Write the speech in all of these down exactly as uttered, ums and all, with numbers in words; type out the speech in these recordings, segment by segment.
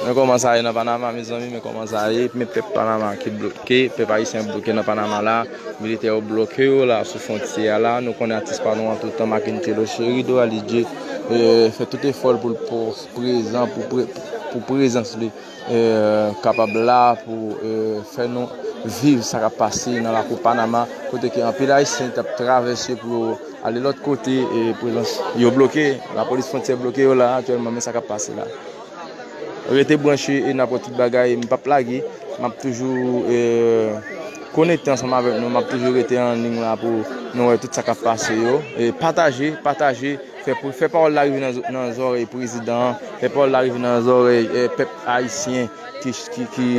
Men kòman sa ye nan Panama, mezanmi, men kòman sa ye. Men pèp Panama ki bloke, pèp ayisyen bloke nan Panama la. Militè yo bloke yo la sou fwontyè a la. Nou konnen atis pa nou an toutan, Mackencello Chérido Alidje, eh, fè tout efò l pou l pou prezan, pou pre-, pou prezans li, eh, kapab la pou, eh, fè nou viv sa k ap pase nan lakou Panama, kote ke anpil ayisyen t ap travèse pou yo ale lòt kote, e prezans yo bloke, lapolis fwontyè bloke yo la aktyèlman, men sa k ap pase la. Rete branche e n ap wè tout bagay, m p ap lage, m ap toujou, eh, konekte ansanm avèk nou, m ap toujou rete an liy la pou nou wè tout sa k ap pase yo. E pataje, pataje, fè, fè pawòl la rive nan, nan zòrèy prezidan an, fè pawòl la rive nan zòrèy, eh, pèp ayisyen ki, ki, ki,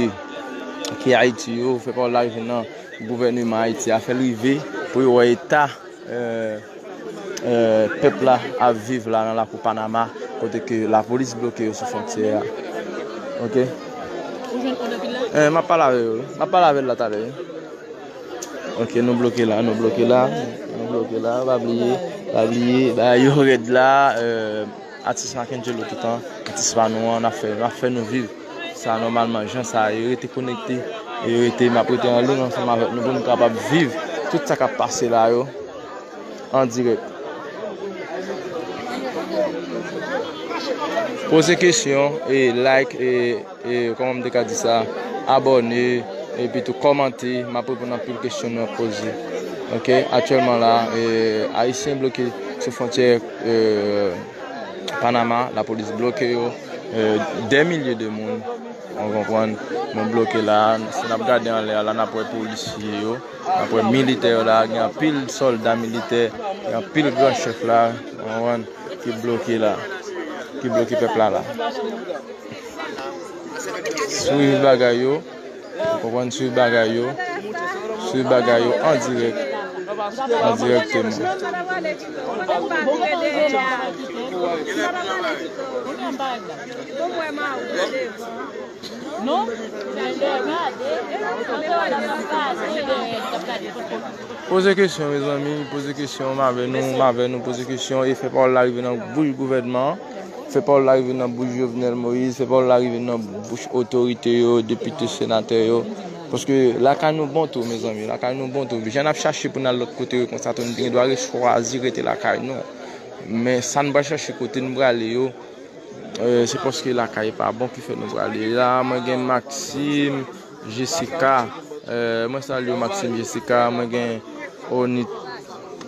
ki Ayiti yo, fè pawòl la rive nan gouvèneman Ayiti a, fè l rive pou yo wè eta, eh, eh, pèp la ap viv la nan lakou Panama, kote ke lapolis bloke yo sou fwontyè a. Ok? Ou jwenn kòd anpil la? Eh, m ap pale avè yo, wi. M ap pale avè l la talè, wi. Ok, nou bloke la, nou bloke la, nou bloke la, pa bliye, pa bliye, bagay yo rèd la, eh, atis Mackencello toutan, atis pa nou an, n ap fè, n ap fè nou viv. Sa nòmalman, jan sa ye, rete konekte, e rete, m ap rete an liy ansanm avèk nou pou nou kapab viv tout sa k ap pase la yo an dirèk. Poze kesyon, e like, e, e kòman m te ka di sa, abòne, epi tou kòmante, m ap reponn anpil kesyon nou ap poze. Ok, aktyèlman la, e, ayisyen bloke sou fwontyè, e, Panama, lapolis bloke yo, eh, dè milye de moun, w konprann, nou bloke la, si n ap gade anlè a la, n ap wè polisye yo, n ap wè militè yo la, gen anpil sòlda militè, gen anpil gran chèf la, w konprann, ki bloke la, ki bloke pèp la la. Swiv bagay yo, ou konprann, swiv bagay yo, swiv bagay yo an dirèk, an dirèkteman. Poze kesyon, mezanmi, poze kesyon, m avè nou, m avè nou, poze kesyon e fè pawòl la rive nan bouch gouvènman an. Fè pawòl la rive nan bouch Jovenel Moïse, fè pawòl la rive nan bouch otorite yo, depite, senatè yo. Paske lakay nou bon tou, mezanmi, lakay nou bon tou. Jan n ap chache pou n al lòt kote yo konsa tou, nou te gen dwa re-, chwazi rete lakay nou. Men sa n pral chache, kote n prale yo, eh, se paske lakay pa bon ki fè nou prale. La, mwen gen Maxime, Jessica, eh, mwen salye w, Maxime, Jessica, mwen gen Oni-,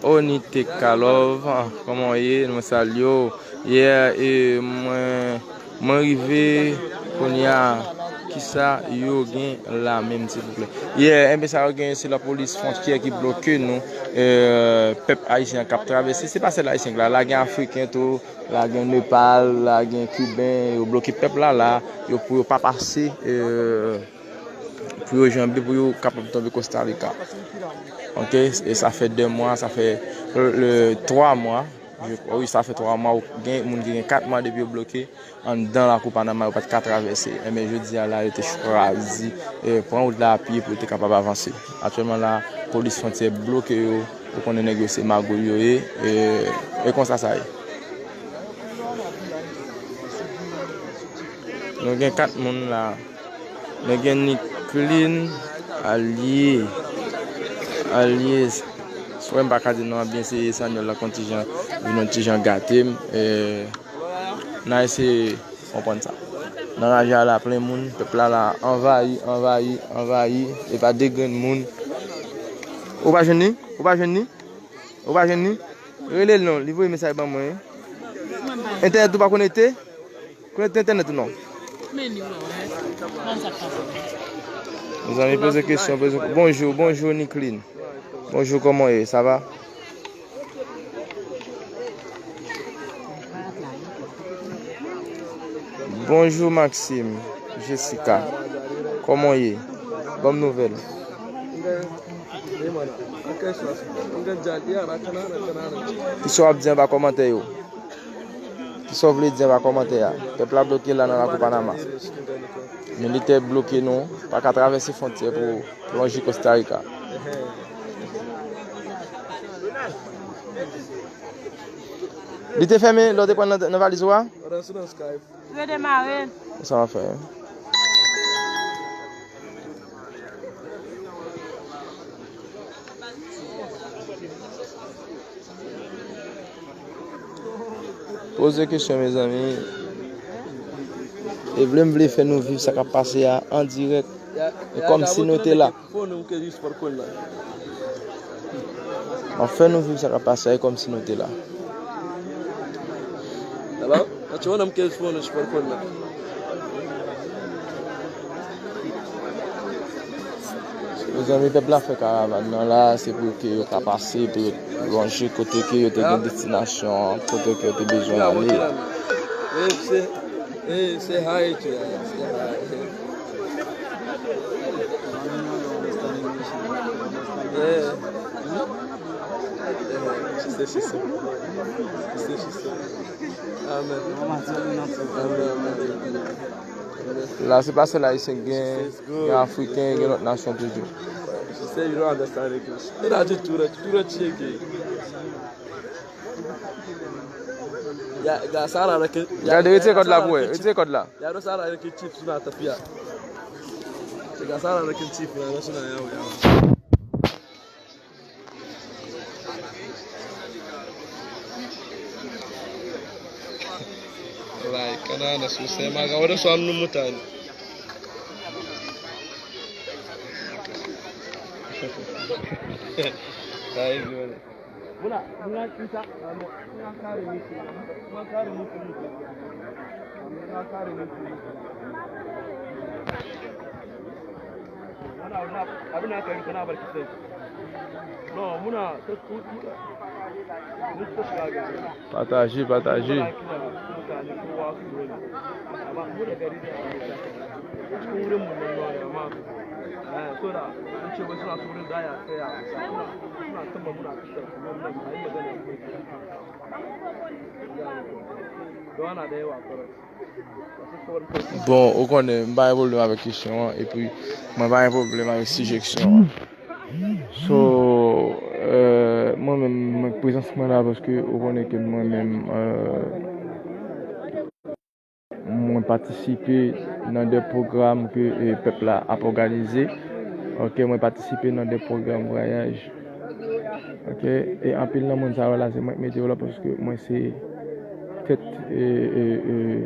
Oniteka Love, ah, kòman w ye? Mwen salye w. Yeah, e mwen, mwen rive kounye a, kisa yo gen la menm, silvouplè? Yeah, enben sa yo gen, se lapolis fwontyè ki bloke nou, eh, pèp ayisyen an k ap travèse. Se pa sèl ayisyen k la, la gen afriken tou, la gen Nepal, la gen kiben, yo bloke pèp la la, yo pou yo pa pase, eh, pou yo janbe, pou yo kapab tonbe Costa Rica. Ok, e sa fè de mwa, sa fè, euh, twa mwa. Je, wi, sa fè twa mwa, gen moun ki gen kat mwa depi yo bloke anndan lakou Panama, yo pa t ka travèse. Enben, jodi a la, yo te chwazi, eh, pran wout la a pye pou yo te kapab avanse. Aktyèlman la, polis fwontyè bloke yo, ou konnen nèg yo se magouy yo ye, e, e konsa sa ye. Nou gen kat moun la. Nou gen Nicklin Alye. Alye. Frè m pa ka di non an byen, se espanyòl la konn ti jan, vin yon ti jan gate m. E, n a eseye konprann sa. Nan raje a la plen moun, pèp la la anvayi, anvayi, anvayi, e pa de grenn moun. Ou pa jwenn li? Ou pa jwenn li? Ou pa jwenn li? Rele l non, li voye mesaj ban mwen. Entènèt ou pa konekte? Konekte entènèt ou non? Mezanmi, poze kesyon, poze. Bonjou, bonjou, Nicklin. Bonjou, kòman w ye? Sa va? Bonjou, Maxime, Jessica. Kòman w ye? Ban m nouvèl. Kisa w ap di anba kòmantè yo? Kisa w vle di anba kòmantè a? Pèp la bloke la nan lakou Panama. Militè bloke nou, pa ka travèse fwontyè pou lonje Costa Rica. Li te fèmen lè w te pran nan, nan valiz ou a? Ou nan, sou nan Skype. Redemare. Sa w ap fè? Poze kesyon, mezanmi. E vle m vle fè nou viv sa k ap pase a an dirèk. E kòmsi nou te la. M ap fè nou viv sa k ap pase a, e kòmsi nou te la. Hello? Mezanmi, pèp la fè karavàn nan la, se pou ke yo ka pase, pou yo lonje kote ke yo te gen destinasyon an, kote ke yo te bezwen ale. Hey, say hi to her. Say hi. Yeah. Yeah. She said she said. She said she said. Amen. Amen, amen. La, se pa sèl Ayisyen, gen, gen Afriken, gen lòt nasyon toujou. She said you don't understand English. Ina ji turanci, turanci yake. Ya, ga Sara da ke, ya, gade, retire kòd la pou wè. Retire kòd la. Ya do Sara da ke chief suna tafiya. Ga Sara da ke chief na, na suna yawo, yawo. Like, kana na sosai ma ga wadansu hannun mutane. Ai, dole. Muna, muna kita, muna kare miki, muna kare miki miki. Muna kare miki miki. Muna, muna, abin da aka yi kana barki sai. No, muna, ta, muna. Pataje, pataje. Bon, ou konnen, m pa gen pwoblèm avèk kesyon an, epi mwen pa gen pwoblèm avèk sijeksyon an. So, euh, mwen menm, mwen, prezans mwen la paske ou konnen ke mwen menm, euh, mwen patisipe nan de pwogram ke, eh, pèp la ap òganize. Ok, mwen patisipe nan de pwogram vwayaj. Ok, e anpil nan moun sa yo la, se mwen ki mete yo la paske mwen se tèt, eh, eh, eh,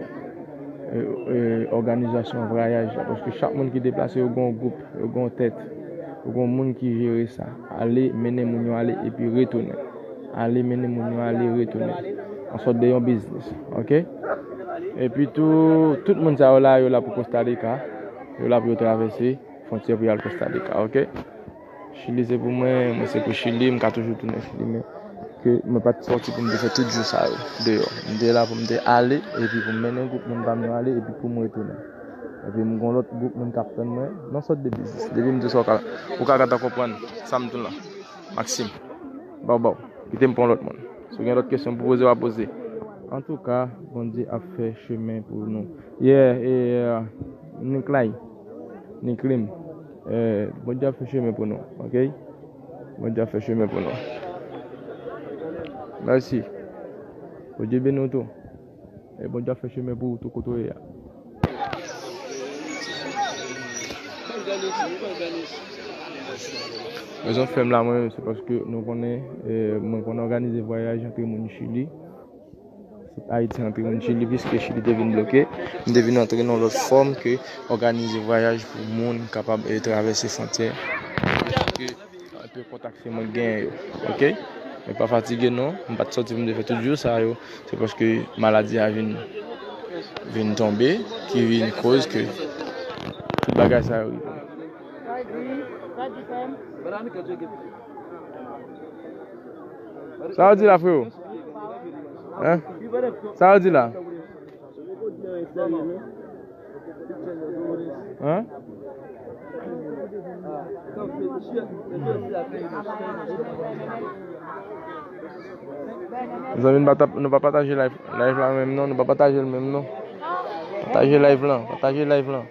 eh, eh, òganizasyon vwayaj la. Paske chak moun ki deplase, yo gen yon gwoup, yo gen yon tèt, yo gen yon moun ki jere sa. Ale, mennen moun yo ale, epi retounen. Ale, mennen moun yo ale, retounen. An sòt de yon biznis, ok? Epi tou, tout moun sa yo la, yo la pou Costa Rica. Yo la pou yo travèse fwontyè pou y al Costa Rica, ok? Chili se pou mwen, mwen se pou Chili, m ka toujou tounen Chili, men ke mwen pa t sòti pou m te fè tout jou sa yo deyò. M te la pou m te ale, epi pou m mennen gwoup moun pa m yo ale, epi pou m retounen. Epi m gon lòt gwoup moun k ap tann mwen, nan sòt de biznis. Depi m di sa, ou ka, ou ka gentan konprann sa m di w la. Maxime, baw baw, kite m pran lòt moun. Si w gen lòt kesyon pou poze, w a poze. Antouka, Bondye ap fè chemen pou nou. Yeah, e, uh, Niklay, Niklim, eh, Bondye ap fè chemen pou nou, ok? Bondye ap fè chemen pou nou. Mèsi. Bondye beni w tou. E Bondye ap fè chemen pou ou tou kote w ye a. Rezon fè m la mwen, se paske nou konnen, eh, mwen konn òganize vwayaj antre moun Chili. Ayiti antre moun Chili, piske Chili te vin bloke. M te vin antre nan lòt fòm ke òganize vwayaj pou moun kapab, eh, travèse fwontyè. Ke epi kontak se mwen k genyen yo, ok? Mwen pa fatige non, m pa t sòti pou m te fè tout jou sa yo. Se paske maladi a vin, vin tonbe, ki vin koz ke tout bagay sa yo rive. Sa w di la, freo? Hein? Sa w di la? Hein? Mezanmi, nou pa tap-, nou pa pataje live, live la menm non, nou pa pataje l menm non. Pataje live lan, pataje live lan.